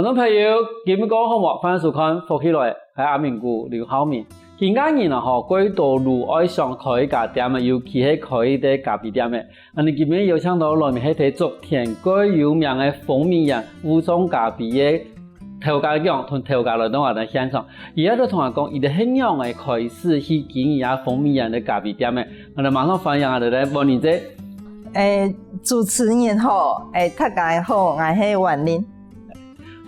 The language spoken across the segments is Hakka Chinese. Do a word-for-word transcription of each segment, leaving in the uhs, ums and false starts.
觀眾朋友，今晡日好無？歡迎收看《福氣來了》，𠊎阿明牯劉浩明。今下人啊吼，蓋多都愛想開一家店仔，尤其係開一個咖啡店仔。恁呢今晡日邀請到來面係在竹田蓋有名个豐美園烏莊咖啡个頭家娘同頭家來到𠊎等現場，佢也都同𠊎講，佢等係仰仔開始去經營啊豐美園个咖啡店仔。𠊎等馬上歡迎𠊎等个婉玲姐。誒，主持人好，誒，大家好，𠊎係婉玲。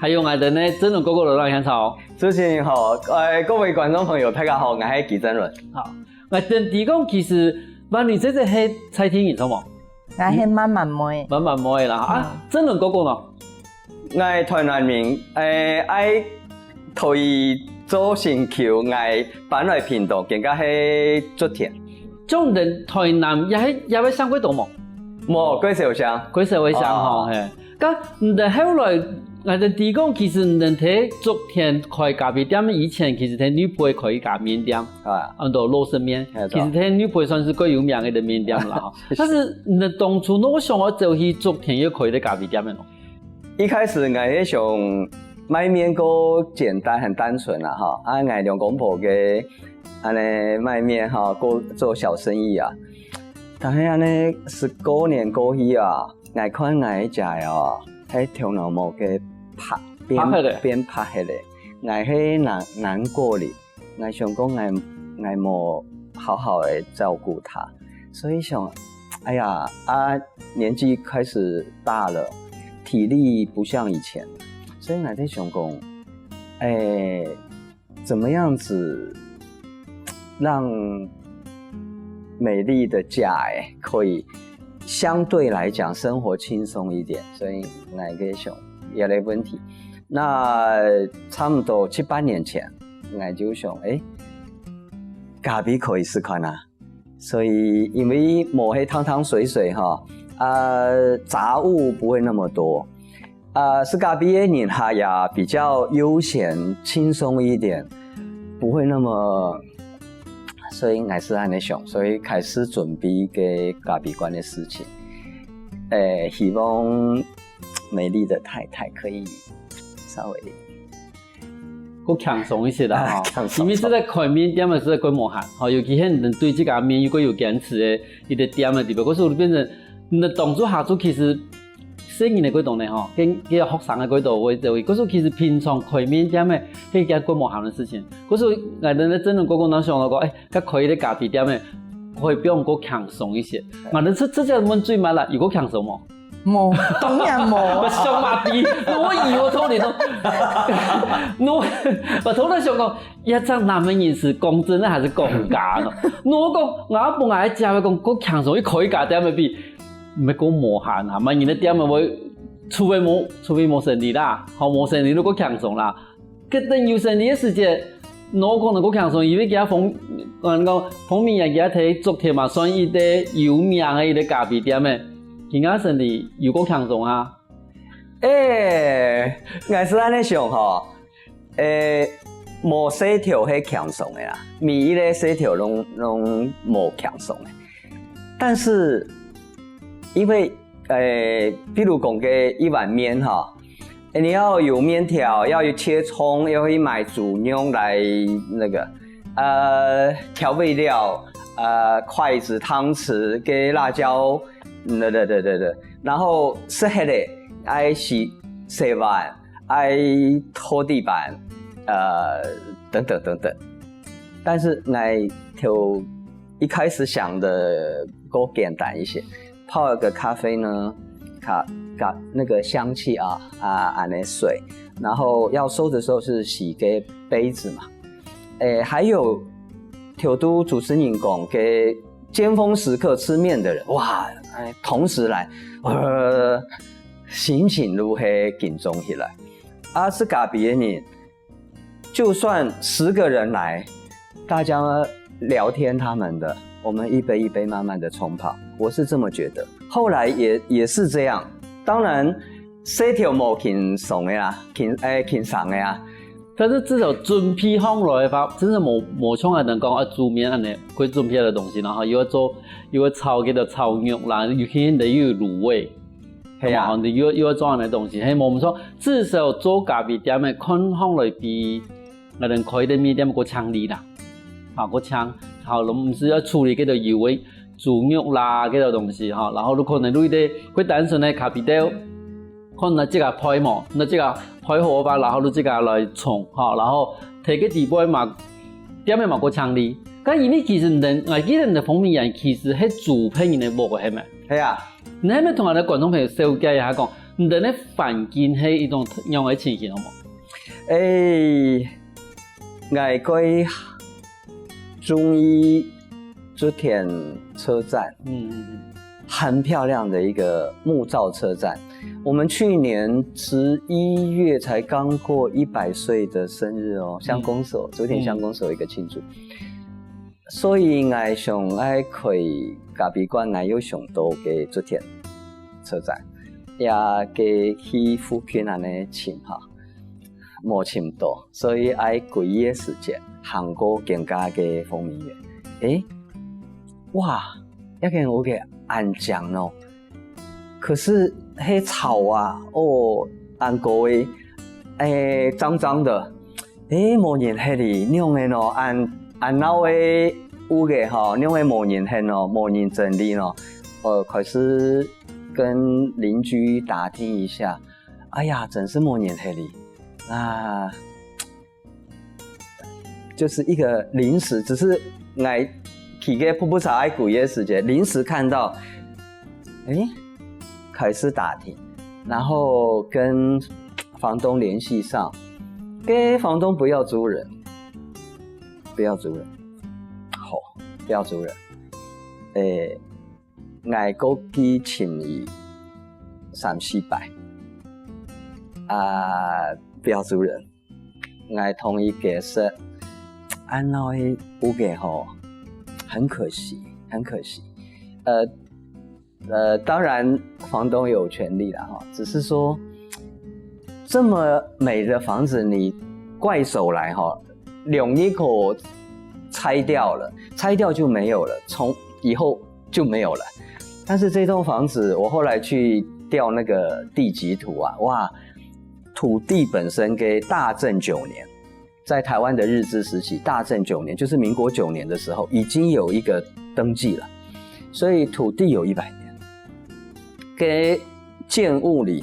還有𠊎等个正倫哥哥來到現場。主持人好，誒，各位觀眾朋友，大家好，𠊎係紀正倫。好，𠊎等知講，其實婉玲姐姐係在地人，著無？𠊎係滿滿妹。滿滿妹啦，啊，正倫哥哥呢？ 𠊎台南人，誒，愛退做新舊，𠊎搬來屏東，今下係竹田。像你等台南也係也會上過東無？無，過少上。過少會上吼，哦嘿。該你等後來，𠊎等知講，其實你等在竹田開咖啡店以前，其實在內埔開一家麵店，啊，安到老式麵。嘿其實在內埔算係蓋有名个麵店啦，吼。但是你等當初哪會想愛走去竹田又開一個咖啡店个呢？ 一開始𠊎係想賣麵較簡單，很單純啦，吼。啊，𠊎兩公婆个恁呢賣麵，吼，過做小生意啊。但係恁呢十過年過去啊，𠊎看𠊎姐哦，該頭腦毛个白，變白忒咧變白忒咧。𠊎係難難過哩，𠊎想講𠊎𠊎無好好的照顧她，所以想，哎呀，啊，年紀開始大了，體力不像以前，所以𠊎在想講，哎，怎麼樣子讓美麗的家哎可以相對來講生活輕鬆一點，所以𠊎个想這個問題。那差不多七八年前，𠊎就想，哎，咖啡可以試看啊。所以因為無係湯湯水水哈，啊，雜物不會那麼多，啊，食咖啡个人哈也比較悠閒輕鬆一點，不會那麼，所以𠊎係恁呢想，所以開始準備个咖啡館个事情，誒，希望美麗的太太可以稍微較輕鬆一些啦，吼。啊輕鬆因為這個開麵店个時候較無閒，吼，尤其係你對這個麵又較有堅持个一個店个地方，可是變成你當初下做其實細人个過程呢，吼，跟跟學生个過程會做，可是其實平常開麵店个係一件較無閒个事情。可是𠊎等个正倫哥哥當想到講，哎，該開一個咖啡店个，可以比較輕鬆一些。𠊎等直直接問最慢啦，有較輕鬆無？ 無，當然無。我想嘛的，我以為頭你都，我我頭在想講，這隻男人係講真个還係講假个？我講，𠊎本來講，較輕鬆，一開咖啡店个比，毋係講無閒啊，麼人个店个會，除非無，除非無生理啦，吼，無生理就較輕鬆啦。 該等有生理个時節，哪可能較輕鬆，因為佢豐，人講豐美園佢在竹田嘛，算一個有名个一個咖啡店个，佢个生理有較輕鬆啊。誒，𠊎係恁呢想吼，誒，無事頭係輕鬆个啦，每一個事頭攏攏無輕鬆个。但是因為誒，比如講个一碗麵哈，誒，你要有麵條，要有切蔥，要去買豬肉來那個，呃，調味料，呃，筷子、湯匙、个辣椒，嗯，對對對對對，然後食忒个，愛洗洗碗，愛拖地板，呃，等等等等。但是𠊎頭一開始想的較簡單一些，泡一個咖啡呢，咖咖那個香氣啊啊，恁呢水，然後要收的時候是洗個杯子嘛，誒，還有頭拄主持人講个尖峰時刻吃麵的人，哇，誒，同時來，呃，心情就會緊張起來。啊，食咖啡个人，就算十個人來，大家聊天他們的，我們一杯一杯慢慢的沖泡，我是這麼覺得。後來也也是這樣，當然，事頭無輕鬆个啦，輕誒輕鬆个啊。但是至少準備好來个話，真个無無像恁樣講啊，煮麵恁樣，會準備个東西，然後又愛做又愛炒該個炒肉啦，有些人又有滷味。係啊。係嘛，你又又愛做恁樣个東西，係無毋錯。至少做咖啡店个看起來比𠊎等開个麵店較靚哩啦，啊，較靚。好，毋使要處理幾多油个豬肉啦，幾多東西哈，然後就可能就一個會單純个咖啡豆，可能自家焙無，那自家焙好吧，然後就自家來沖哈，然後提个底杯嘛，店个嘛較靚哩。但因為其實人，𠊎記得你个蜂蜜園其實係租別人个屋个，係無？係啊，你係毋係同𠊎等觀眾朋友紹介一下講，你等个環境係一種樣个情形好無？誒，𠊎个中意竹田車站，嗯嗯很漂亮的一個木造車站。我們去年十一月才剛過一百歲的生日哦，鄉公所，竹田鄉公所一個慶祝。所以𠊎想愛開咖啡館，𠊎又想到个竹田車站，也个去附近恁樣尋哈，無尋到，所以愛歸夜時間行過更加个蜂蜜園。誒，哇，這間屋个恁靚哦！可是該草啊，哦，恁高个，誒，髒髒的，誒，無人歇哩，仰仔哦，恁恁鬧个屋个吼，仰仔無人歇哦，無人整理哦，呃，開始跟鄰居打聽一下，哎呀，真是無人歇哩，啊。 就是一個臨時，只是𠊎去个瀑布茶愛歸个時間，臨時看到，誒，開始打聽，然後跟房東聯繫上，跟房東不要租人，不要租人，好，不要租人，誒，𠊎過去尋佢三四擺，啊，不要租人。 𠊎同佢解釋，恁樣个屋个吼，很可惜，很可惜。呃呃，當然房東有權利啦哈，只是說這麼美的房子，你怪手來哈，兩一口拆掉了，拆掉就沒有了，從以後就沒有了。但是這棟房子，我後來去調那個地籍圖啊，哇， 土地本身个大正九年，在台灣的日治時期，大正九年就是民國九年的時候，已經有一個登記了，所以土地有一百年。个建物裡，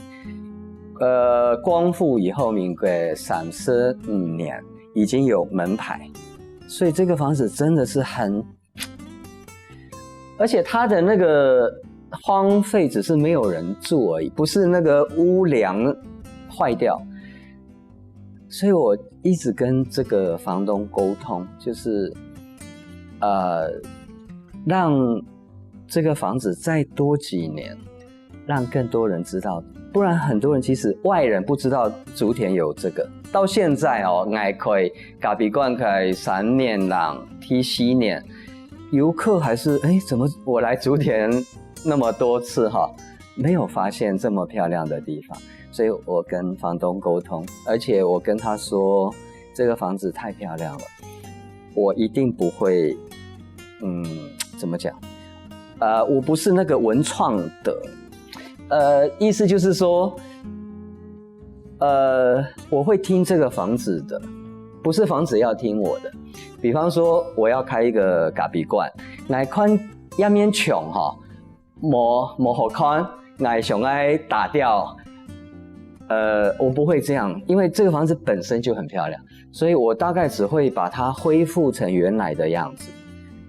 呃，光復以後，民國三十五年已經有門牌，所以這個房子真的是很 而且它的那個荒廢只是沒有人住而已，不是那個屋樑壞掉。所以我一直跟這個房東溝通，就是呃，讓這個房子再多幾年，讓更多人知道，不然很多人其實外人不知道竹田有這個。到現在哦，𠊎開咖啡館開三年零，第四年，遊客還是，誒，怎麼我來竹田那麼多次哈，沒有發現這麼漂亮的地方。所以我跟房東溝通，而且我跟他說，這個房子太漂亮了，我一定不會，嗯，怎麼講？呃，我不是那個文創的，呃，意思就是說，呃，我會聽這個房子的，不是房子要聽我的。比方說，我要開一個咖啡館，來看下面窮哈，無無好看，𠊎想愛打掉。呃，我不會這樣，因為這個房子本身就很漂亮，所以我大概只會把它恢復成原來的樣子，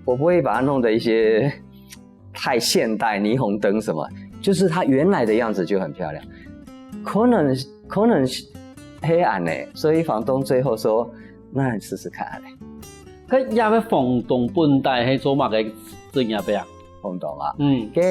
我不會把它弄得一些太現代，霓虹燈什麼，就是它原來的樣子就很漂亮。可能可能係恁呢，所以房東最後說，那你試試看恁呢。該這个房東本底係做麼个職業个啊？房東啊，嗯，个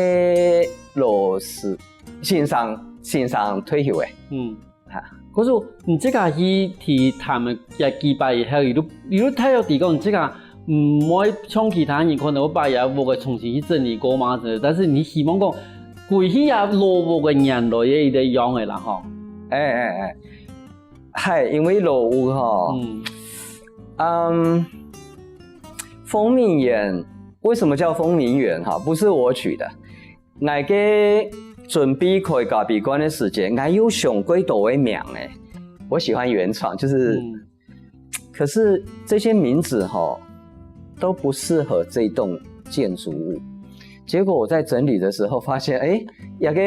老師先生先生退休个，嗯哈。可是你自家去提談个幾擺以後，佢都佢都大約知講，你自家毋會像其他人可能會把佢屋个重新去整理過嘛，但是你希望講，歸去啊老屋个原來个一个樣个啦吼。哎哎哎，嗨，因為老屋吼，嗯嗯，蜂蜜園為什麼叫蜂蜜園哈？不是我取的，那個準備開咖啡館个時節，𠊎有想過幾多个名誒。我喜歡原創，就是，嗯。可是這些名字吼，都不適合這棟建築物。結果我在整理的時候發現，誒，有個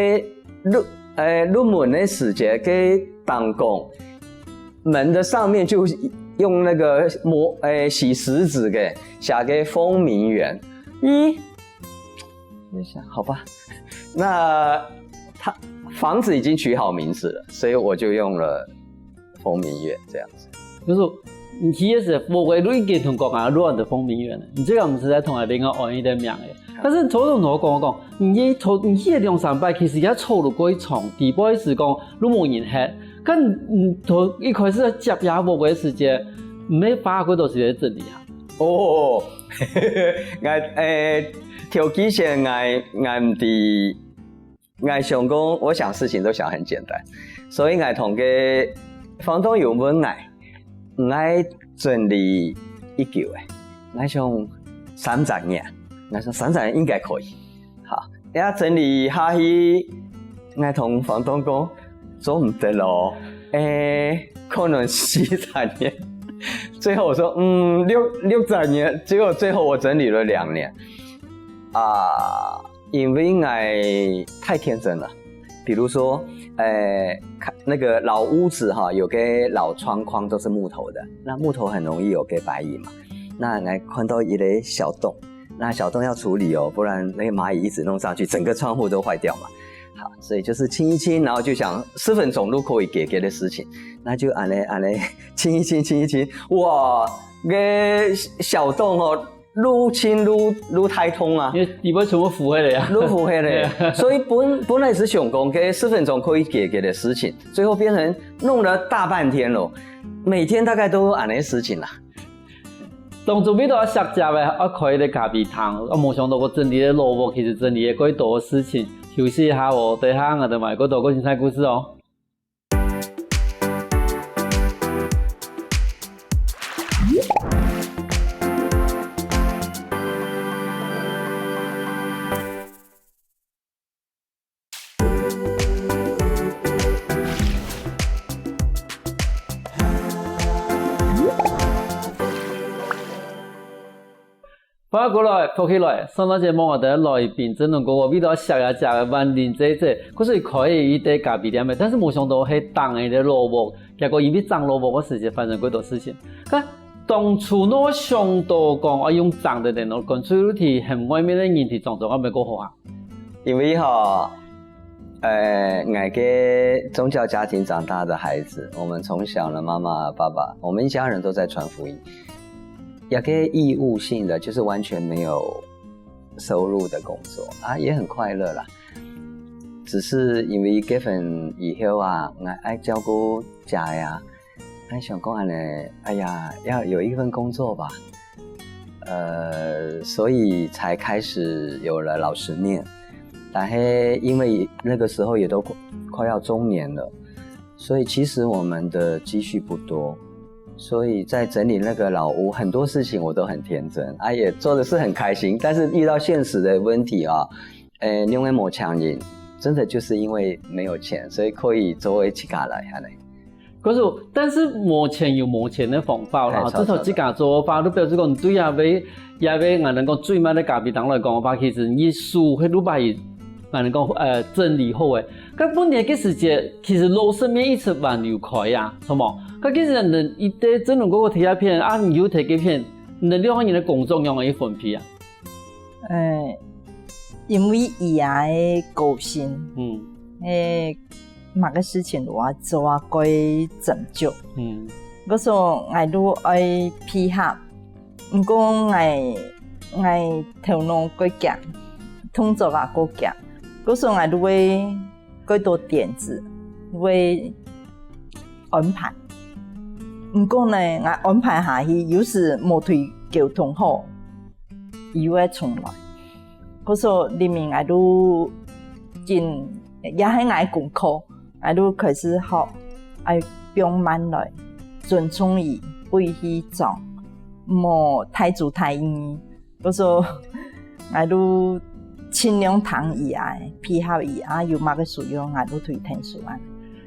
入，誒，入門个時節，个當講，門的上面就用那個磨，誒，洗石子給寫個豐名園。咦， 就想，好吧，那他，房子已經取好名字了，所以我就用了豐名園這樣子。就是你去个時候，我，我已經同講啊，亂的豐名園了。你這個毋係在同𠊎另外安一個名誒。但是頭先同我講講，你頭，你去个兩三擺，其實也坐了過一場，底背是講，都無人客。但，嗯，頭一開始接這屋个時節，毋係花幾多時間整理啊？哦， 𠊎，誒，頭幾先𠊎，𠊎毋知，𠊎想講，我想事情都想很簡單，所以𠊎同个房東有問𠊎，𠊎整理幾久誒，𠊎想三隻月，𠊎想三隻月應該可以。好，這下整理下去，𠊎同房東講，做毋得咯，誒，可能四隻月。最後我說，嗯，六，六隻月，結果最後我整理了兩年。啊，因為𠊎太天真了。比如說，誒，看，那個老屋子哈，有個老窗框都是木頭的，那木頭很容易有個白蟻嘛。那來看到一個小洞，那小洞要處理哦，不然那個螞蟻一直弄上去，整個窗戶都壞掉嘛。好，所以就是清一清，然後就想十分鐘都可以解決的事情，那就恁呢，恁呢，清一清，清一清，哇，該小洞哦，愈清愈，愈大洞啊。因為底背全部浮起來啊。愈浮起來。對啊。所以本，本來是想講，該十分鐘可以解決的事情，最後變成弄了大半天了。每天大概都有恁呢事情啦。當初為著愛惜這个，愛開一個咖啡廳，啊，無想到𠊎整理个老屋，其實整理个過多个事情。休息一下哦，等一下𠊎兜還有過多个精彩故事哦。 歡迎過來，福氣來！上段節目𠊎兜个來賓，真正講話為著惜這个萬林姐姐，故所開一個咖啡店个，但是無想到係當个老屋，結果因為整老屋个時節發生幾多事情。該當初哪想到講愛用整个電腦，乾脆就去喊外面个人去裝裝，會毋會較好啊？因為吼， 呃，𠊎个宗教家庭長大的孩子，我們從小呢，媽媽、爸爸，我們一家人都在傳福音。有個義務性的，就是完全沒有收入的工作啊，也很快樂啦。只是因為結婚以後啊，𠊎愛照顧家呀， 還想講恁呢，哎呀，要有一份工作吧，呃，所以才開始有了老師麵。但是因為那個時候也都快，快要中年了，所以其實我們的積蓄不多，所以在整理那個老屋，很多事情我都很天真，啊，也做的是很開心，但是遇到現實的問題啊，誒，因為無錢人，真的就是因為沒有錢，所以可以做一起下來，恁呢。 可是，但是無錢有無錢个方法啦，哎，至少自家做个話，就表示講，對這位，這位，𠊎等講最慢个咖啡店來講个話，其實你手係六百一，𠊎等講，呃，整理好个。該本來个時節，其實老師麵一直還有開啊，係無？該其實人一直整理過个第一片，啊，你又第二片，你兩個人个工作仰般去分配啊？ 呃，因為佢个個性，嗯。誒，麼个事情都愛做啊，過斟酌。嗯。故所𠊎都愛配合，毋過𠊎，𠊎頭腦過遽，動作也過遽，故所𠊎都會 過多點子，會安排。毋過呢，𠊎安排下去，有時無同佢溝通好，佢又會重來。故所裡面𠊎都緊，也係𠊎功課，𠊎都開始學，愛放慢來，尊重佢，分佢去做，莫太主太硬。 故所，𠊎都盡量聽佢个，配合佢啊，有麼个需要，𠊎就推薦佢啊。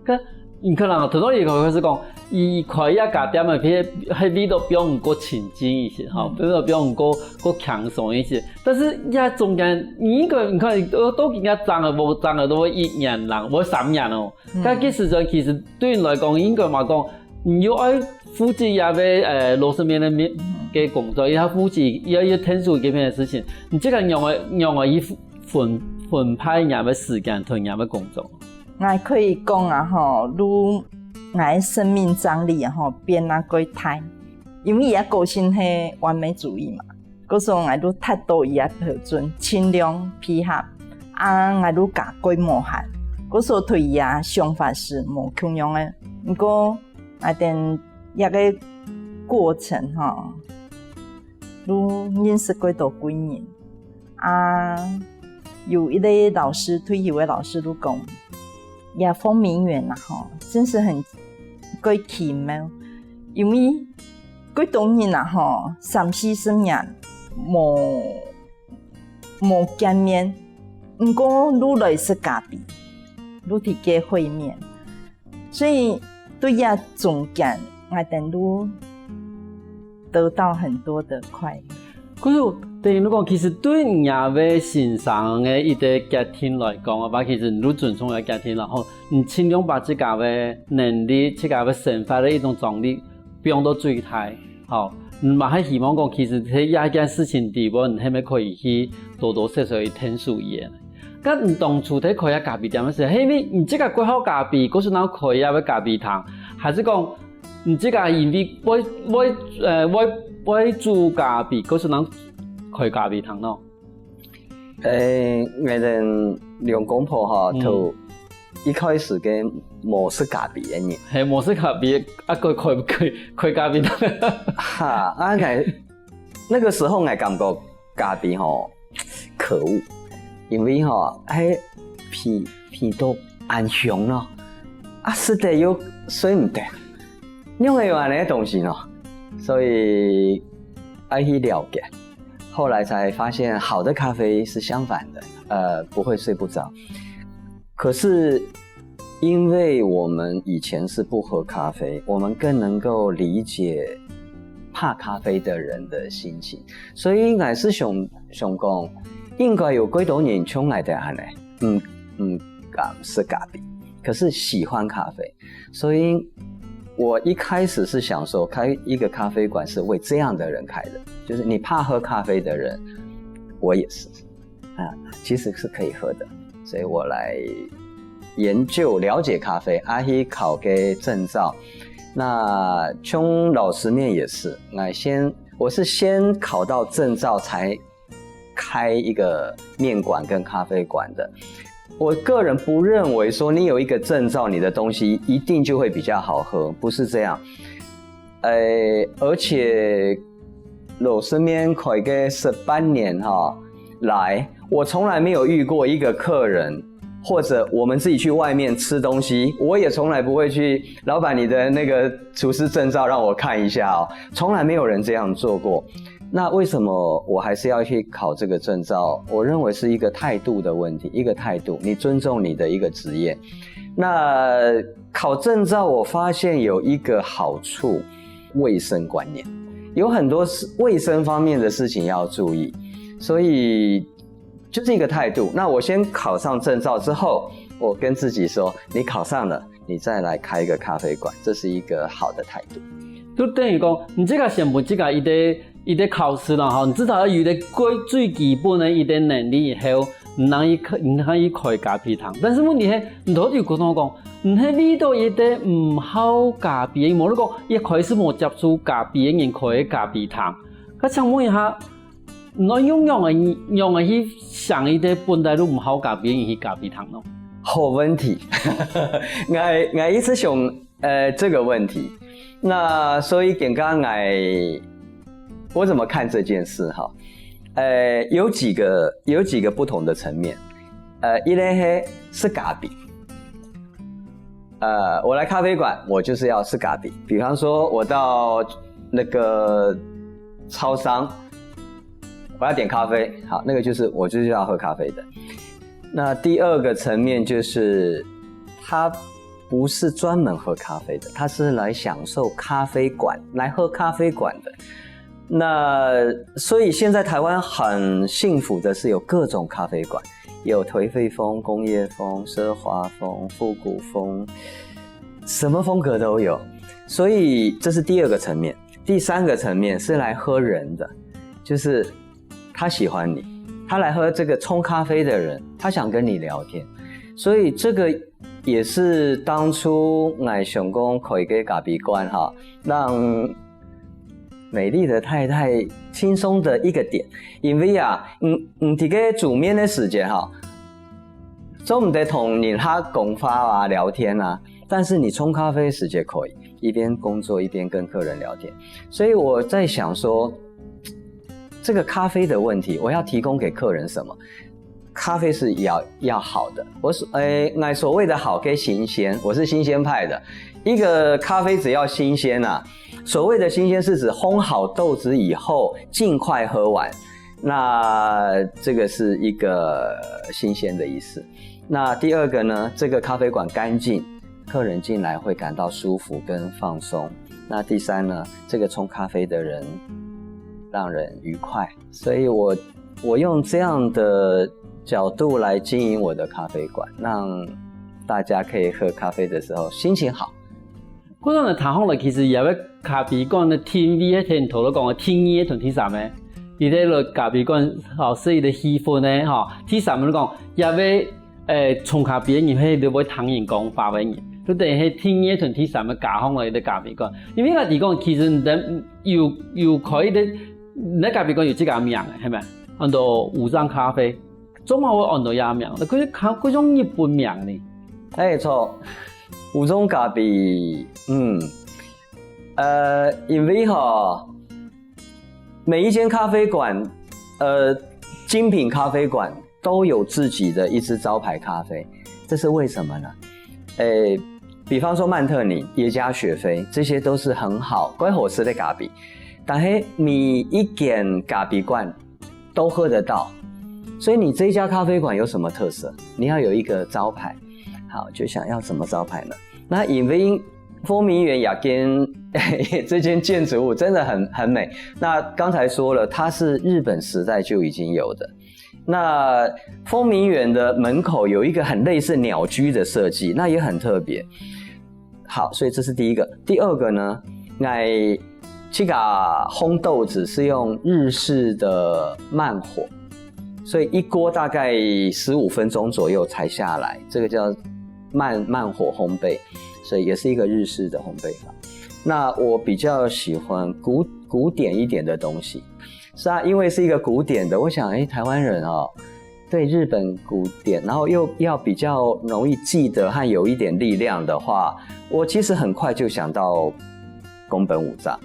該你看啊，頭先一開始講，佢開一家店个，係，係為著放毋過清靜一些，吼，嗯。為著放毋過，過輕鬆一些。但是這中間，你應該，你看，都，都應該爭了，無爭了，都會一年零，無三年哦。嗯。該其實，其實對你來講，應該嘛講，你又愛負責這个，呃，羅生門个面，个工作，又要負責，又要，又要聽書這片个事情，你這个仰會，仰會去分，分派你个時間同你个工作？ 𠊎可以講啊吼，就𠊎生命張力啊吼，變啊過大，因為佢个個性係完美主義嘛，故所𠊎就達到佢个標準，盡量配合，啊，𠊎就加過無閒，故所對佢个想法係無共樣个。毋過，𠊎等這个過程吼，就認識過多貴人。 啊，有一个老師，退休个老師就講，這芳名園啊吼，真是很，過奇妙，因為過多人啊吼，三四十年無，無見面，毋過就來食咖啡，就在該會面。 所以對這中間，𠊎等就得到很多的快樂。可是等於講，其實對你个先生个一個決定來講啊，其實你就尊重个決定，然後你盡量把自家个能力、自家个生活个一種張力放到最大。 好，你嘛還希望講，其實在這件事情底背，你係毋係可以去多多少少去聽書一下？該你當初在開這咖啡店个時候，係因為你自家過好咖啡，故所然後開這个咖啡堂，還是講你自家因為會，會，呃，會，會煮咖啡，故所然後開咖啡堂呢？ 誒，𠊎等兩公婆吼，嗯。就一開始个無食咖啡个人。係，無食咖啡，啊，開，開，開，開咖啡店。哈，啊，𠊎，那個時候𠊎感覺咖啡吼，可惡，因為吼，還鼻，鼻到恁香咯，啊，食得又睡毋得，仰會有恁樣个東西呢？所以愛去了解。 後來才發現，好的咖啡是相反的，呃，不會睡不著。可是，因為我們以前是不喝咖啡，我們更能夠理解怕咖啡的人的心情。所以，𠊎係想，想講，應該有幾多人像𠊎兜恁樣，毋，毋敢食咖啡，可是喜歡咖啡。 所以我一開始是想說，開一個咖啡館是為這樣的人開的，就是你怕喝咖啡的人，我也是，啊，其實是可以喝的。所以我來研究了解咖啡，啊，去考个證照。那像羅生門也是，𠊎先，我是先考到證照才開一個麵館跟咖啡館的。我個人不認為說你有一個證照，你的東西一定就會比較好喝，不是這樣。呃，而且羅生門開个十八年哈，來，我從來沒有遇過一個客人，或者我們自己去外面吃東西，我也從來不會去，老闆，你的那個廚師證照讓我看一下哦，從來沒有人這樣做過。那為什麼我還是要去考這個證照？我認為是一個態度的問題，一個態度，你尊重你的一個職業。那考證照，我發現有一個好處，衛生觀念，有很多事，衛生方面的事情要注意，所以就是一個態度。那我先考上證照之後，我跟自己說，你考上了，你再來開一個咖啡館，這是一個好的態度。就等於講，你自家先分自家一個，一個考試啦，吼，你至少要有一個最，最基本的一個能力以後，你能去開，你能去開咖啡堂。但是問題係，你頭先有講到講，你係為著一個毋好咖啡，無論講一開始無接觸咖啡个人開个咖啡堂。該請問一下，你愛用仰仔，仰仔去想一個本來就毋好咖啡个人去咖啡堂呢？好問題。𠊎，𠊎一直想，呃，這個問題。那所以今下𠊎，我怎麼看這件事哈？呃，有幾個，有幾個不同的層面。呃，一類係，係咖啡。 呃，我來咖啡館，我就是要吃咖啡。比方說，我到那個超商，我要点咖啡，好，那个就是我就是要喝咖啡的。那第二个层面就是他不是专门喝咖啡的，他是来享受咖啡馆，来喝咖啡馆的。那所以现在台湾很幸福的是有各种咖啡馆，有颓废风、工业风、奢华风、复古风，什么风格都有。所以这是第二个层面。第三个层面是来喝人的，就是他喜欢你，他来喝这个冲咖啡的人，他想跟你聊天，所以这个也是当初我想讲开个咖啡馆哈，让美丽的太太轻松的一个点，因为啊，嗯嗯，这个煮面的时间哈，做不得同人家讲话啊、聊天啊，但是你冲咖啡时间可以一边工作一边跟客人聊天，所以我在想说，这个咖啡的问题，我要提供给客人什么？咖啡是要要好的，我所诶，那所谓的好跟新鲜，我是新鲜派的。一个咖啡只要新鲜啊，所谓的新鲜是指烘好豆子以后尽快喝完，那这个是一个新鲜的意思。那第二个呢，这个咖啡馆干净，客人进来会感到舒服跟放松。那第三呢，这个冲咖啡的人让人愉快，所以我我用这样的角度来经营我的咖啡馆，让大家可以喝咖啡的时候心情好。故所呢，聽好來，其實這个咖啡館个定位係頭頭講个第二个同第三个，佢个咖啡館吼，係一个氣氛呢，吼。第三个講，這个誒沖咖啡个人係會聽人講話个人，就等於係第二个同第三个加上來个咖啡館。因為𠊎知講，其實人有有可以个，你个咖啡館有自家名个，係咪？安到五藏咖啡，做麼會安到這名？那可以看各種日本名呢。哎，错，五藏咖啡，嗯，呃，因为哈，每一间咖啡馆，呃，精品咖啡馆都有自己的一支招牌咖啡，这是为什么呢？诶，比方说曼特宁、耶加雪菲，这些都是很好、该好吃的咖啡，但是每一间咖啡馆都喝得到，所以你这一家咖啡馆有什么特色？你要有一个招牌。好，就想要什么招牌呢？那因为风鸣园也跟这间建筑物真的很很美。那刚才说了，它是日本时代就已经有的。那风鸣园的门口有一个很类似鸟居的设计，那也很特别。好，所以这是第一个。第二个呢，那这个烘豆子是用日式的慢火，所以一锅大概十五分钟左右才下来，这个叫慢慢火烘焙，所以也是一个日式的烘焙法。那我比较喜欢古古典一点的东西，是啊，因为是一个古典的，我想，哎，台湾人哦，对日本古典，然后又要比较容易记得和有一点力量的话，我其实很快就想到宫本武藏。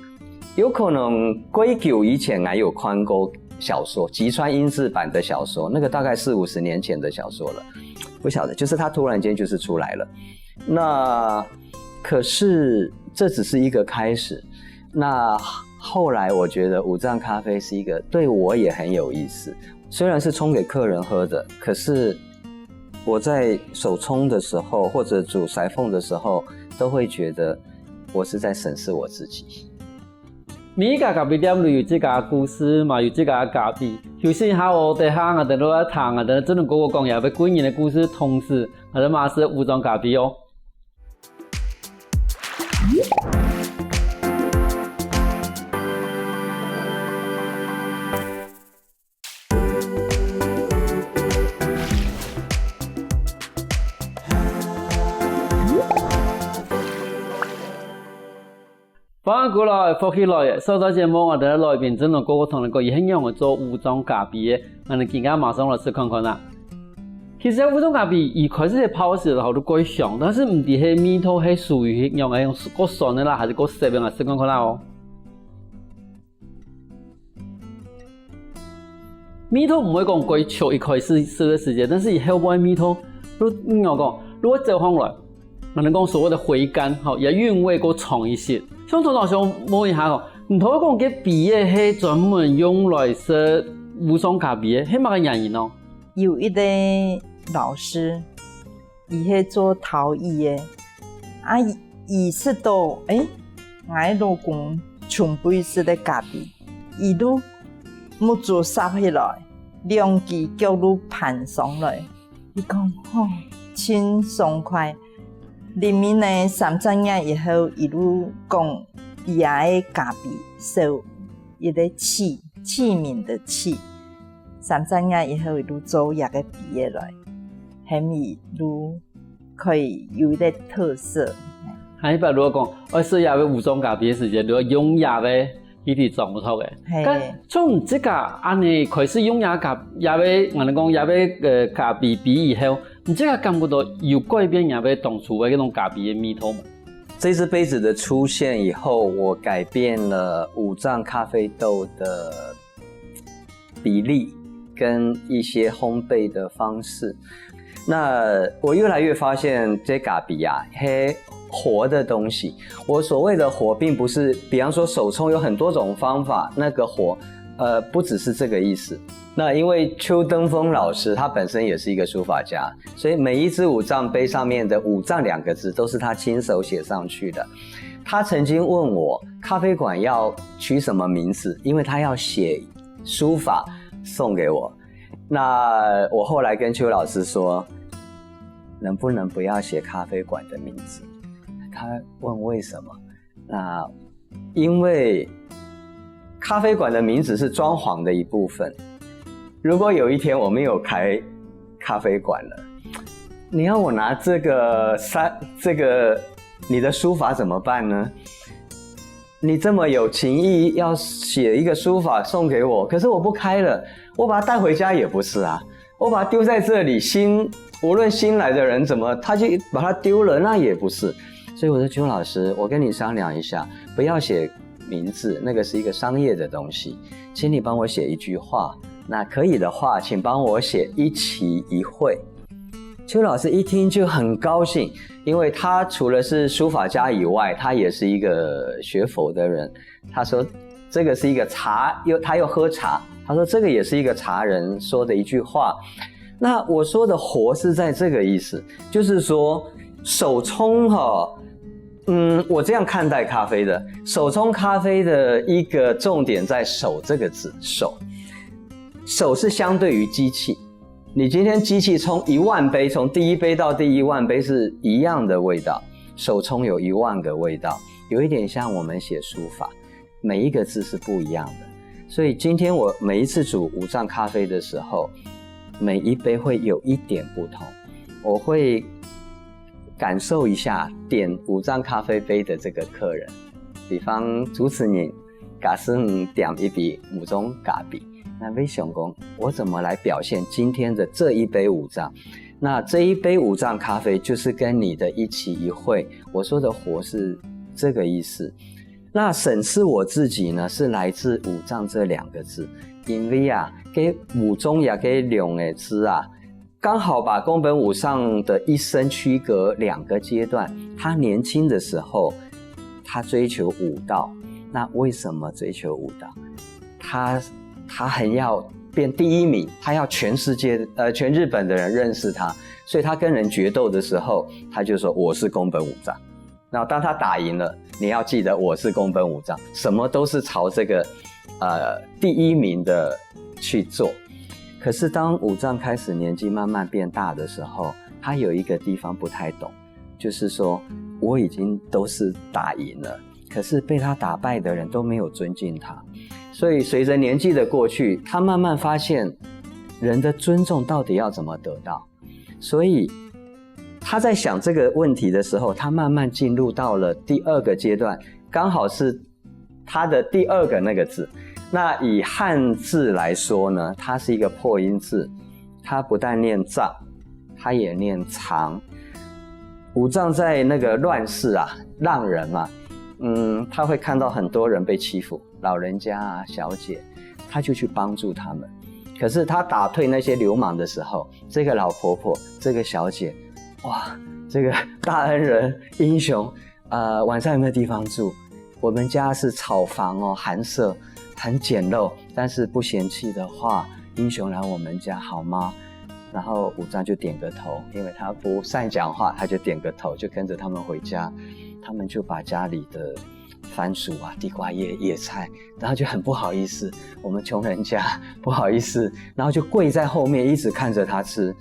有可能归久以前还有看过小说，吉川英治版的小说，那个大概四五十年前的小说了，不晓得，就是他突然间就是出来了。那可是这只是一个开始。那后来我觉得五藏咖啡是一个对我也很有意思，虽然是冲给客人喝的，可是我在手冲的时候或者煮裁缝的时候，都会觉得我是在审视我自己。每一家咖啡店都有自家个故事嘛，有自家个咖啡。休息一下哦，等下𠊎兜來聽𠊎兜真正哥哥講一下个个人个故事，同時𠊎兜嘛係五藏咖啡哦。歡迎過來，福氣來了！上段節目𠊎兜个來賓真正哥哥同𠊎講，佢係仰仔做五藏咖啡个，𠊎兜今下馬上來試看看啊！其實五藏咖啡一開始係泡个時節就蓋香，但是毋知係味道係屬於仰仔，用過酸个啦，還係過澀个，試看看啊哦！ 味道毋會講蓋臭，一開始食个時節，但是佢後尾味道，就仰講，就會走上來。𠊎兜講所謂个回甘，吼，佢韻味較重一息。像頭頭想問一下吼，你頭講該杯仔係專門用來食無上咖啡个，係麼个原因呢？有一个老師，佢係做陶藝个，啊，佢食到，誒，𠊎老公準備食个咖啡，佢就目珠霎起來，兩支腳就盤上來。佢講，吼，盡爽快。裡面呢，三隻月以後，佢就講，佢个咖啡燒一个器，器皿的器。三隻月以後，佢就做這个杯仔來，喊佢就可以有一个特色。下一擺如果講，愛食這个無上咖啡个時節，就愛用這个去裝托个。嘿。該從你自家恁呢開始用這咖，這个，𠊎等講這个，呃，咖啡杯以後，你自家感覺到有改變這个當初个該種咖啡个味道無？这只杯子的出现以后，我改变了五藏咖啡豆的比例跟一些烘焙的方式。那我越来越发现，这咖啡啊，嘿，活的东西。我所谓的活，并不是，比方说手冲有很多种方法，那个活，呃，不只是这个意思。那因为邱登峰老师他本身也是一个书法家，所以每一只五藏杯上面的五藏两个字都是他亲手写上去的。他曾经问我咖啡馆要取什么名字，因为他要写书法送给我。那我后来跟邱老师说，能不能不要写咖啡馆的名字？他问为什么？那因为咖啡馆的名字是装潢的一部分。如果有一天我没有开咖啡馆了，你要我拿这个三这个你的书法怎么办呢？你这么有情义，要写一个书法送给我，可是我不开了，我把它带回家也不是啊，我把它丢在这里，新无论新来的人怎么，他就把它丢了，那也不是。所以我说邱老师，我跟你商量一下，不要写名字，那个是一个商业的东西，请你帮我写一句话。那可以的话，请帮我写一期一会。邱老师一听就很高兴，因为他除了是书法家以外，他也是一个学佛的人。他说这个是一个茶，又他又喝茶，他说这个也是一个茶人说的一句话。那我说的活是在这个意思，就是说手冲哈，嗯，我这样看待咖啡的，手冲咖啡的一个重点在手这个字，手，手是相对于机器。你今天机器冲一万杯，从第一杯到第一万杯是一样的味道，手冲有一万个味道，有一点像我们写书法，每一个字是不一样的。所以今天我每一次煮五藏咖啡的时候，每一杯会有一点不同，我会感受一下点五藏咖啡杯的这个客人，比方主持人，假使你点一杯五藏咖啡，那会想讲，我怎么来表现今天的这一杯五藏？那这一杯五藏咖啡就是跟你的一期一会，我说的活是这个意思。那审视我自己呢，是来自五藏这两个字，因为啊，这五藏也这两个字啊，刚好把宫本武藏的一生区隔两个阶段。他年轻的时候，他追求武道，那为什么追求武道？他他很要变第一名，他要全世界呃全日本的人认识他，所以他跟人决斗的时候，他就说我是宫本武藏。那当他打赢了，你要记得我是宫本武藏，什么都是朝这个呃第一名的去做。可是当武藏开始年纪慢慢变大的时候，他有一个地方不太懂，就是说我已经都是打赢了，可是被他打败的人都没有尊敬他。所以随着年纪的过去，他慢慢发现人的尊重到底要怎么得到。所以他在想这个问题的时候，他慢慢进入到了第二个阶段，刚好是他的第二个那个字。那以汉字来说呢，它是一个破音字，它不但念藏，它也念藏。武藏在那个乱世啊，浪人嘛，嗯，他会看到很多人被欺负，老人家啊、小姐，他就去帮助他们。可是他打退那些流氓的时候，这个老婆婆、这个小姐，哇，这个大恩人、英雄，呃，晚上有没有地方住？我们家是草房哦，寒舍，很简陋，但是不嫌弃的话，英雄来我们家好吗？然后武藏就点个头，因为他不善讲话，他就点个头，就跟着他们回家。他们就把家里的番薯啊、地瓜叶、野菜，然后就很不好意思，我们穷人家不好意思，然后就跪在后面一直看着他吃，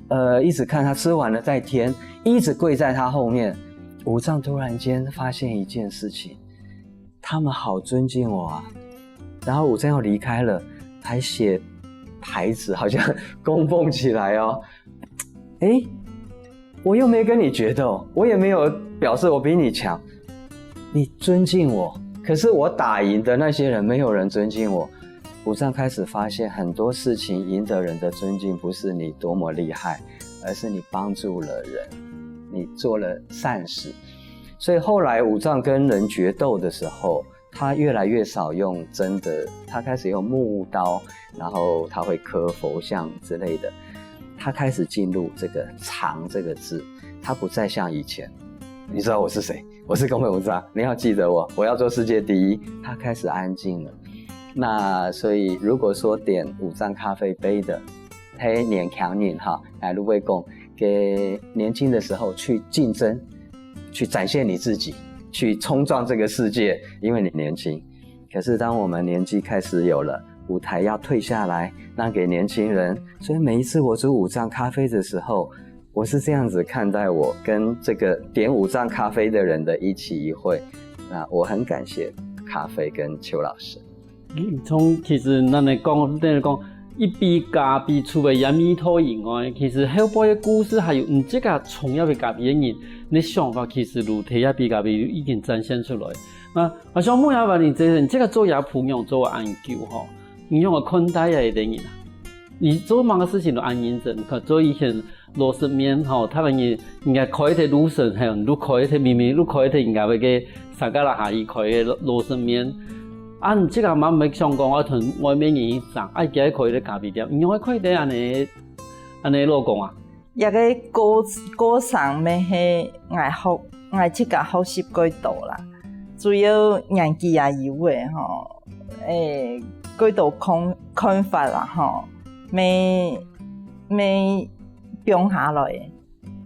呃，一直看他吃完了再添，一直跪在他后面。武藏突然间发现一件事情，他们好尊敬我啊。然后武藏要离开了，还写牌子，好像供奉起来哦。诶，我又没跟你决斗，我也没有表示我比你强，你尊敬我，可是我打赢的那些人，没有人尊敬我。武藏开始发现，很多事情赢得人的尊敬，不是你多么厉害，而是你帮助了人，你做了善事。所以后来武藏跟人决斗的时候，他越来越少用真的，他开始用木刀，然后他会刻佛像之类的。他开始进入这个藏这个字，他不再像以前，你知道我是谁？我是宫本武藏，你要记得我，我要做世界第一。他开始安静了。那所以如果说点武藏咖啡杯的，嘿，年轻人哈，哎，如果讲给年轻的时候去竞争，去展现你自己，去冲撞这个世界，因为你年轻。可是当我们年纪开始有了，舞台要退下来，让给年轻人。所以每一次我煮武藏咖啡的时候，我是这样子看待我跟这个点武藏咖啡的人的一期一会。那我很感谢咖啡跟邱老师。从其实咱来讲，等于讲一杯咖啡出来也味道以外，其实后背个故事还有你自家从业个咖啡个人，你想法其实如第一杯咖啡已经展现出来。那我想问一下你，这你自家做夜铺娘做个恁久吼，你用个看待个一个人啊？你做么个事情都恁认真，可做以前螺丝面吼，他们也应该开一条路线，还有路开一条，明明路开一条，应该会给三个啦下一开个螺丝面。啊，你这个嘛没想讲，我同外面人一讲，哎，今日开一个咖啡店，你会开得安尼，安尼老公啊？这个过过程咩系，我学我自家学习过多啦，主要年纪也有诶吼，诶，过多看看法啦吼，没没放下来。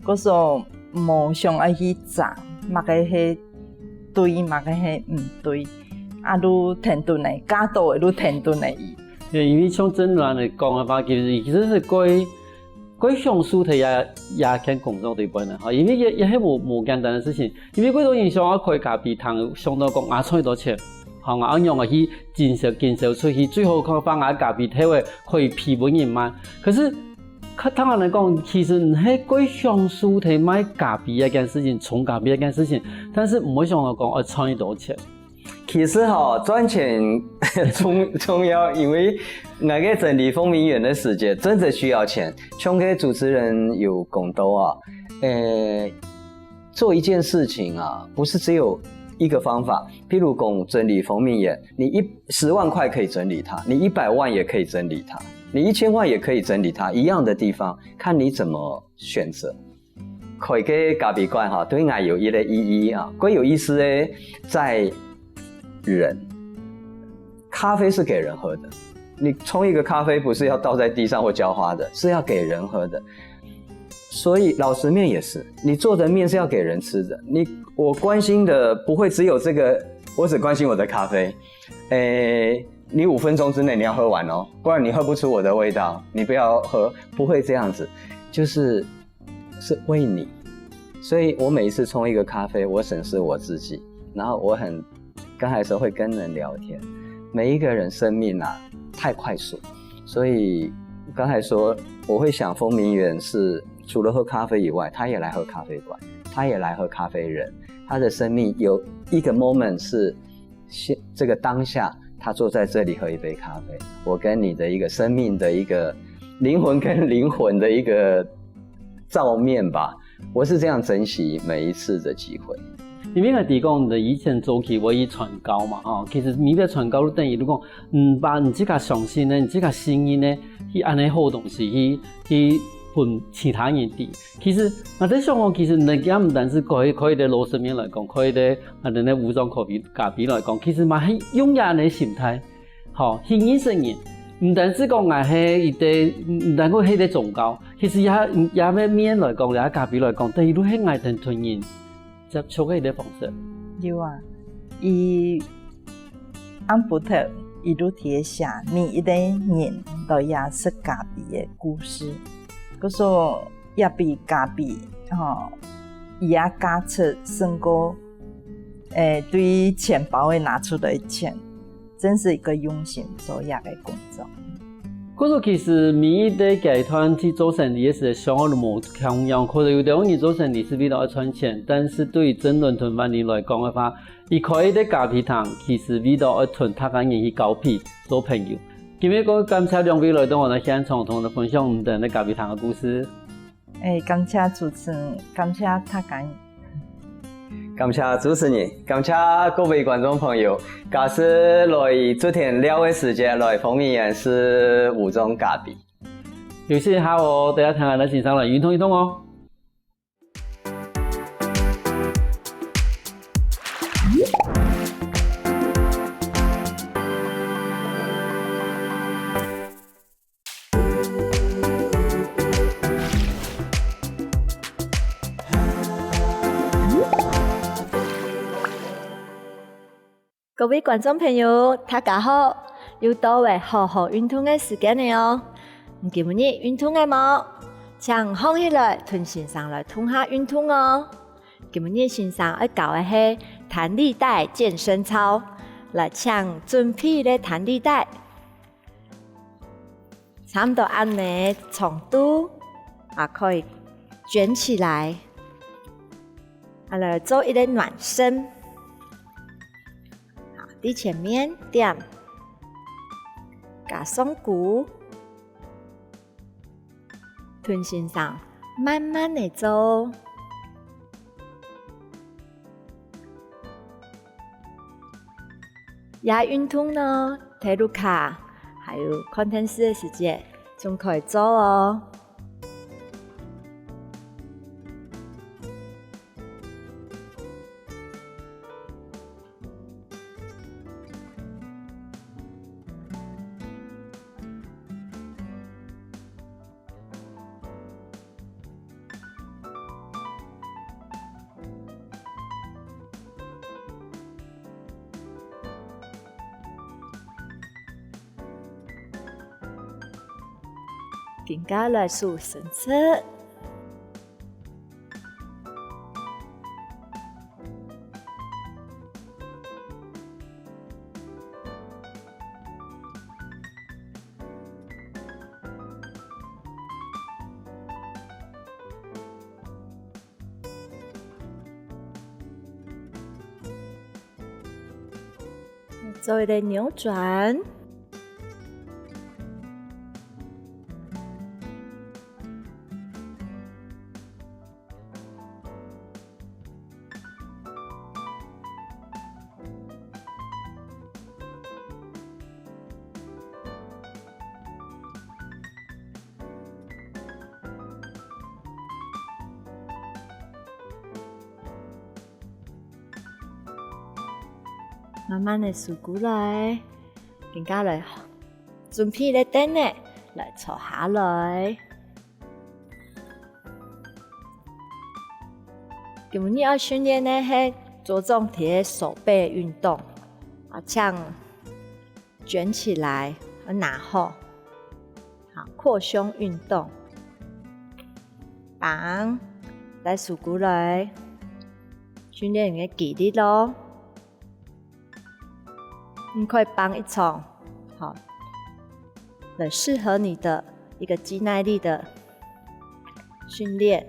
故所無想愛去爭，麼个係對，麼个係毋對，啊，愈停頓个，較多个愈停頓个伊。因為像正如來講个話，其實其實係過過享受在夜夜間工作裡背呢，吼，因為也也係無無簡單个事情，因為過多人想愛開咖啡廳，想到講啊賺幾多錢，吼，啊仰仔去經銷經銷出去，最好看放啊咖啡豆个可以批分人賣，可是。 較坦白來講，其實你係過享受在賣咖啡這件事情，沖咖啡這件事情，但是毋會想到講愛賺幾多錢。其實吼，賺錢重重要，因為𠊎个整理芳名園个時節真的需要錢。像該主持人有講到啊，呃，做一件事情啊，不是只有一個方法。譬如講整理芳名園，你一十萬塊可以整理它，你一百萬也可以整理它。 你一千萬也可以整理它，一樣的地方，看你怎麼選擇。開个咖啡館哈，對𠊎有一個意義啊，最有意思个在人。咖啡是給人喝的，你沖一個咖啡不是要倒在地上或澆花的，是要給人喝的。所以老實面也是，你做的面是要給人吃的。你我關心的不會只有這個，我只關心我的咖啡。誒， 你五分鐘之內你要喝完哦，不然你喝不出我的味道，你不要喝，不會這樣子，就是是為你。所以我每一次沖一個咖啡，我審視我自己，然後我很剛開始會跟人聊天。每一個人生命啊太快速，所以剛才說我會想芳名園是除了喝咖啡以外，他也來喝咖啡館，他也來喝咖啡人，他的生命有一個 moment 是 現這個當下，他坐在這裡喝一杯咖啡，我跟你的一個生命的一個靈魂跟靈魂的一個照面吧，我是這樣珍惜每一次的機會。因為𠊎知講你以前早期會去傳教嘛，吼，其實你个傳教就等於你講，嗯，把你自家相信个、你自家信任个，去安排好東西，去去分其他人知。其實𠊎在想講，其實你也毋單止可以，可以在老實面來講，可以在啊，你个武裝咖啡，咖啡來講，其實嘛係用這樣个心態，吼，去認識人。毋單止講𠊎係一個，毋單講係一個宗教，其實也，也个面來講，也咖啡來講，等於都係𠊎等同人接觸个一個方式。有啊，佢暗晡頭，佢都在寫每一個人來這食咖啡个故事。故所 也比咖啡，吼，佢个價值勝過，誒，對錢包个拿出來錢，真是一個用心做這個工作。故所其實每一個階段去做生理个時候，想法都無共樣。可能有兜人做生理係為了愛賺錢，但是對於鄭倫同萬里來講个話，佢開一個咖啡廳，其實為了愛同大家人去交陪、做朋友。今日个感謝兩位來到𠊎等現場，同𠊎等分享你等个咖啡廳个故事。 誒，感謝主持人，感謝大家。感謝主持人，感謝各位觀眾朋友。假使來竹田尞个時節，來豐美園食武裝咖啡。休息一下哦，等下聽𠊎等先生來運動運動哦。 各位觀眾朋友，大家好！又到了好好運動个時間了哦。你今晡日運動了無？請䟘起來，同先生來動下運動哦。今晡日先生愛教个係彈力帶健身操，來，請準備你个彈力帶。 差毋多恁呢長度，啊，可以捲起來，啊，來做一個暖身。好，在前面點，加上鼓，同先生慢慢个做。 這運動呢，在屋下還有看電視个時節，就可以做哦。 緊加來手伸直。 做一個扭轉。 慢慢个收過來，緊加來，準備个凳仔來坐下來。今晡日愛訓練个係著重在手背運動，啊，像 捲起來，愛拿好。好，擴胸運動。挷，來收過來，訓練你个肌力咯。你可以挷一種，好，很適合你的一個肌耐力的訓練。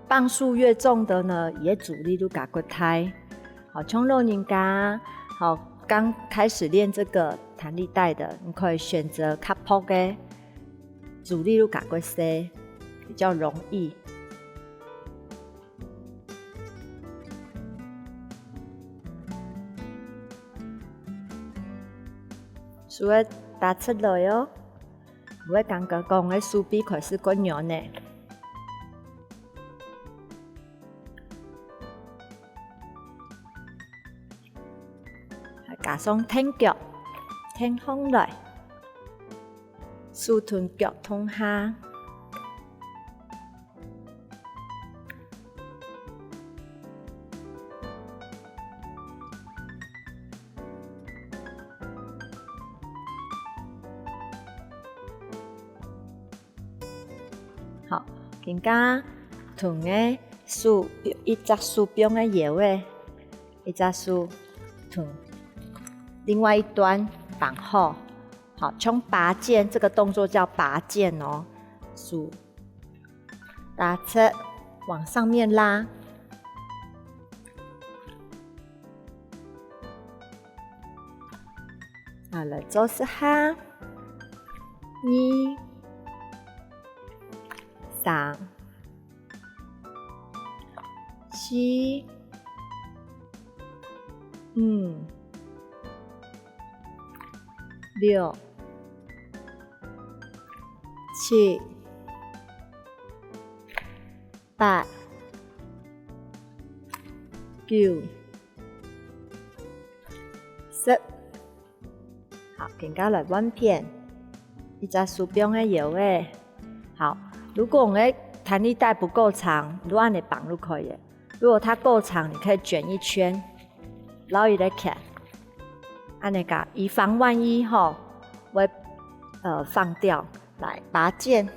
磅數越重的呢，佢个阻力就較過大。好，像老人家，好，剛開始練這個彈力帶的，你可以選擇較薄个，阻力就較過細，比較容易。手愛打直來哦，毋會感覺講个手臂開始過軟呢。加上跈腳，跈䟘來，手同腳同下。 好，今下同个手，一隻手放个腰仔，一隻手同另外一端放好。好，像拔箭，這個動作叫拔箭哦。手打直，往上面拉。好，來做十下。二、三、四、五、六、七、八、九、十。好，今下來換片，一隻手放个腰仔。好，如果你个彈力帶不夠長，你就恁仔放就可以了。如果它夠長，你可以捲一圈，繞一個圈，恁仔个，以防萬一吼，會，呃，放掉。來，拔箭。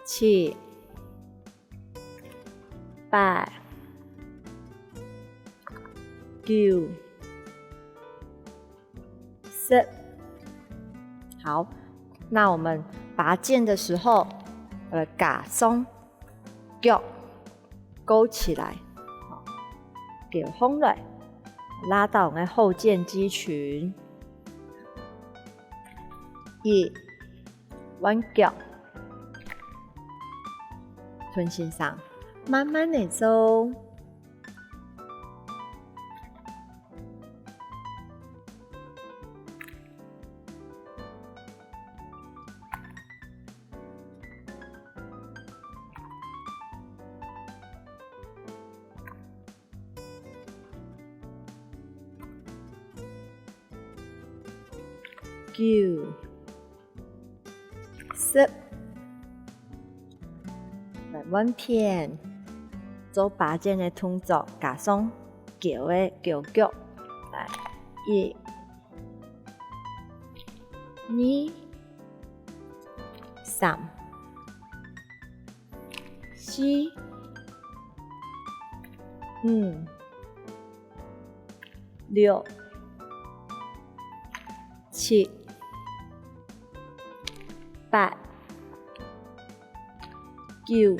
七、八、九、十。好，那我們拔箭的時候，呃，加上腳勾起來，好，勾䟘來，拉到我們的後薦肌群。一，換腳，同先生慢慢的做。 九、十。來換片，做拔箭个動作，加上勾个，勾腳。來，一、二、三、四、五、六、七、八、九、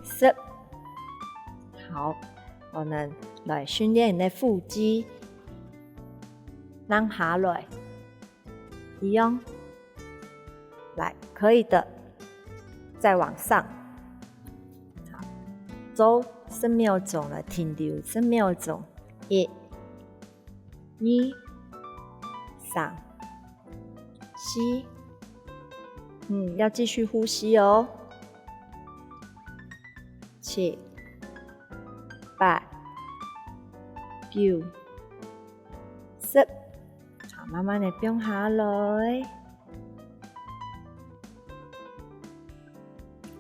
十。好，我們來訓練你的腹肌，讓它來 一樣。來，可以的，再往上。好，做十秒鐘了，停留十秒鐘。一、二、三、四。嗯，要繼續呼吸哦。七、八、九、十。 好，慢慢的放下來。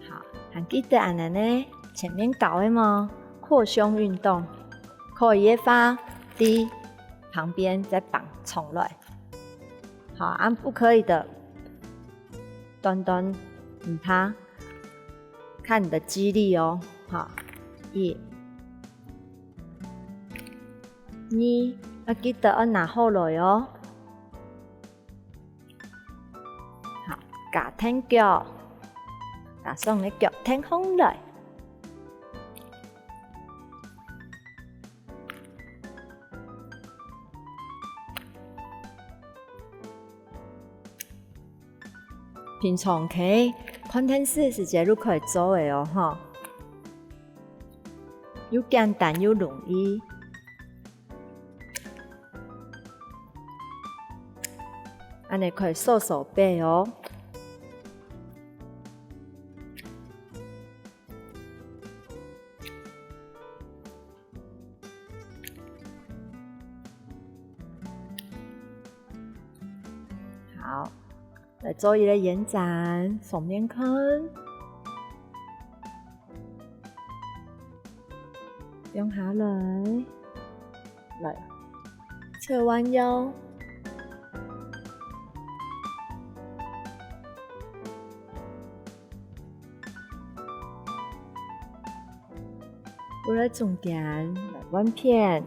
好，還記得𠊎等呢，前面教个無？擴胸運動，可以个話，在旁邊再放鬆來。好，啊毋可以的，短短毋怕，看你的肌力哦。好，一、 二，愛記得愛拿好來哦。好，加跈腳，加上你腳跈䟘來。平常時看電視時節就可以做个哦，吼。又簡單又容易。恁呢可以掃掃背哦。 好，來做一個延展，上面看。放下來，來，側彎腰。 過來中間來換片。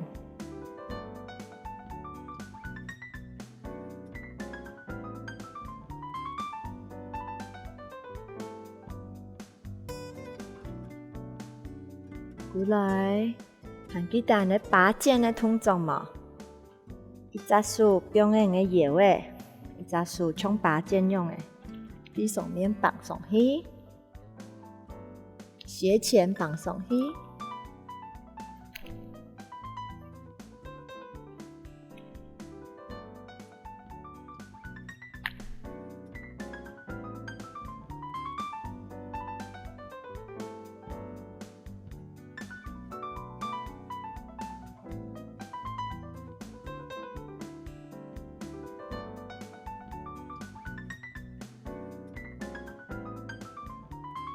過來，還記得𠊎兜巴掌个動作無？一隻手放在𠊎兜个腰仔，一隻手像巴掌樣仔，對上面挷上去。 斜前挷上去。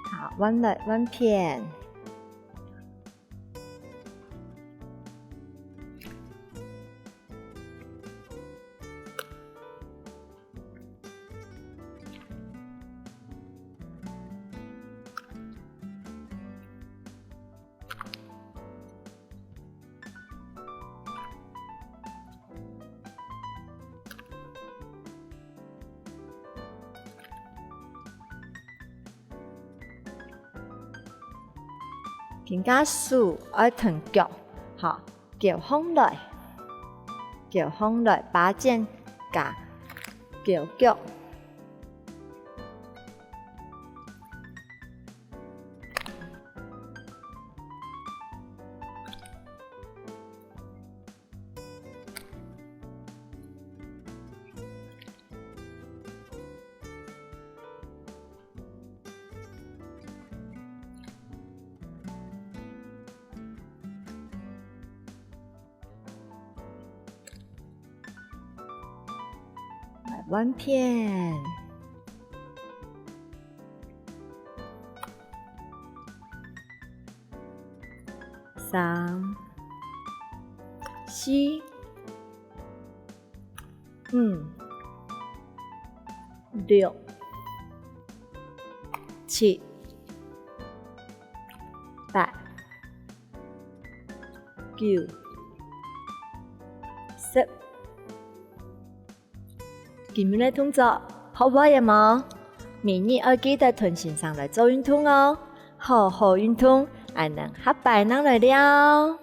好，換來，換片。 今下手愛同腳，吼，勾䟘來，勾䟘來，巴掌加勾腳。 來換片。三、四、五、六、七、八、 九、十。今晡日个動作學會了無？明日愛記得同先生來做運動哦！好好運動，𠊎等下擺正來尞。